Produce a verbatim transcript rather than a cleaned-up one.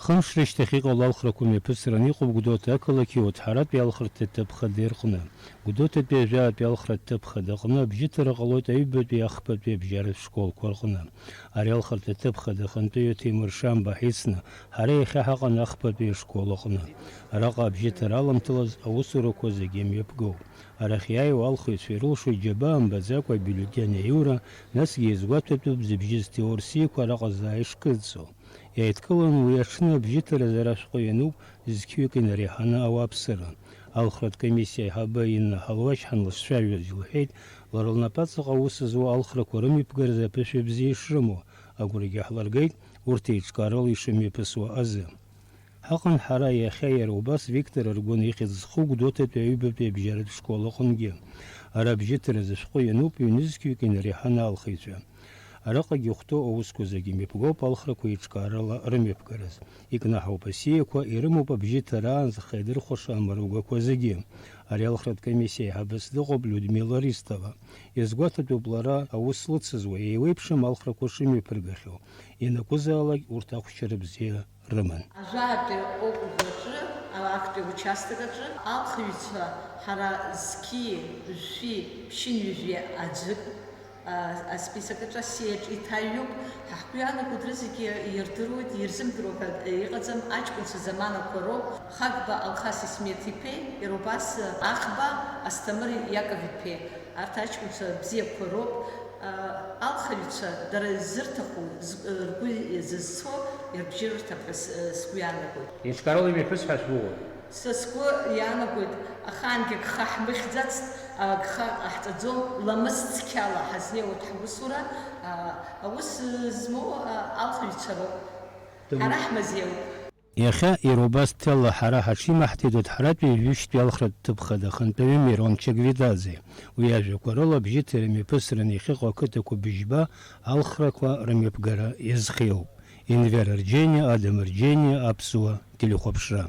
Хымш рышьҭахь иҟало алхрақәа мҩаԥысран иҟоуп Гәдоуҭа ақалақьи Оҭҳаратәи алхырҭа ҭыԥ хадеи рҟны. Гәдоуҭатәи ажәаатәи алхра ҭыԥ хада аҟны абжьыҭара ҟалоит аҩбатәи ахԥатәи абжьаратә школқәа рҟны. Ари алхырҭа ҭыԥ хада ахантәаҩы Ҭемыр Шамба ҳицны, ҳара иахьа ҳаҟан ахԥатәи ашкол аҟны. Араҟа абжьыҭара аламҭалаз аусурақәа зегьы мҩаԥгоуп. Арахь иааиуа алхыҩцәа ирылшоит џьабаа мбаӡакәа абиуллетен аиура, насгьы иазгәаҭатәуп зыбжьы зҭиуа рсиақәа араҟа заа ишкыдҵо. Иааидкыланы уи аҽны абжьыҭаразы ара ашәҟәы иануп зқьҩык инареиҳаны ауааԥсыра. Алхратә комиссиа аиҳабы Инна Ҳалуашьҳан лызцәажәоз илҳәеит, лара лнапаҵаҟа аус зуа алхрақәа рымҩаԥгаразы аԥышәа бзиа ишрымоу, агәрагьы ҳлыргеит урҭ еиҿкаарала ишымҩаԥысуа азы. Ҳаҟан ҳара иахьа иара убас Виктор Аргәын ихьӡ зху Гәдоуҭатәи аҩбатәи абжьаратә школ аҟынгьы. Ара абжьыҭаразы ашәҟәы иануп ҩнызқьҩык инареиҳаны алхыҩцәа. Араҟагьы ихәҭоу аусқәа зегьы мҩаԥгоуп алхрақәа еиҿкаарала рымҩаԥгараз. Икнаҳауп асиақәа, ирымоуп абжьыҭараанӡа хеидырхәаша амаругақәа зегьы. Ари алхратә комиссиа аиҳабыс дыҟоуп Людмила Ристова. Иазгәаҭатәуп лара аус лыцызуа, еиуеиԥшым алхрақәа шымҩаԥыргахьоу. Ианакәызаалак урҭ ахәшьара бзиа рыман. Ажәаатәи округ аҿы, актәи участок аҿы алхыҩцәа ҳара зқьи жәшәи ԥшьынҩажәи аӡәык, а, асписок аҿы асиаҿ иҭаҩуп. Ҳа ҳгәы иаанагоит, рызегьы ирдыруеит, ирзымдыруа ҳәа иҟаӡам, аҷкәынцәа заманақәа роуп. Хагба Алхас Исмеҭ-иԥеи, иара убас Ахба Асҭамыр Иаков-иԥеи. Арҭ аҷкәынцәа бзиақәа роуп. Алхыҩцәа дара зырҭаху, з-, ргәы зызцо ирыбжьырырҭап ҳәа с-, сгәы иаанагоит. Еиҿкаарала имҩаԥыс ҳәа шәгәыӷуеит? Са сгәы иаанагоит, ахаангьы агха ҳмыхьӡацт, агха ҟаҳҵаӡом, ламыс цқьала ҳазнеиуеит ҳусура, а, аус змоу, а, алхыҩцәа роуп. Ҳара ҳмазеиуп. Иахьа иара убас ҭелла ҳара ҳаҽимаҳҭеит Оҭҳаратәи жәшәтәи алхратә ҭыԥ хада ахантәаҩы Мирон Чагвидазе. Уи ажәақәа рыла, абжьыҭара мҩаԥысран иахьыҟоу ақыҭақәа быжьба алхрақәа рымҩаԥгара иазхиоуп. Енвер Арџьениа, Адам Арџьениа, Аԥсуа телехәаԥшра.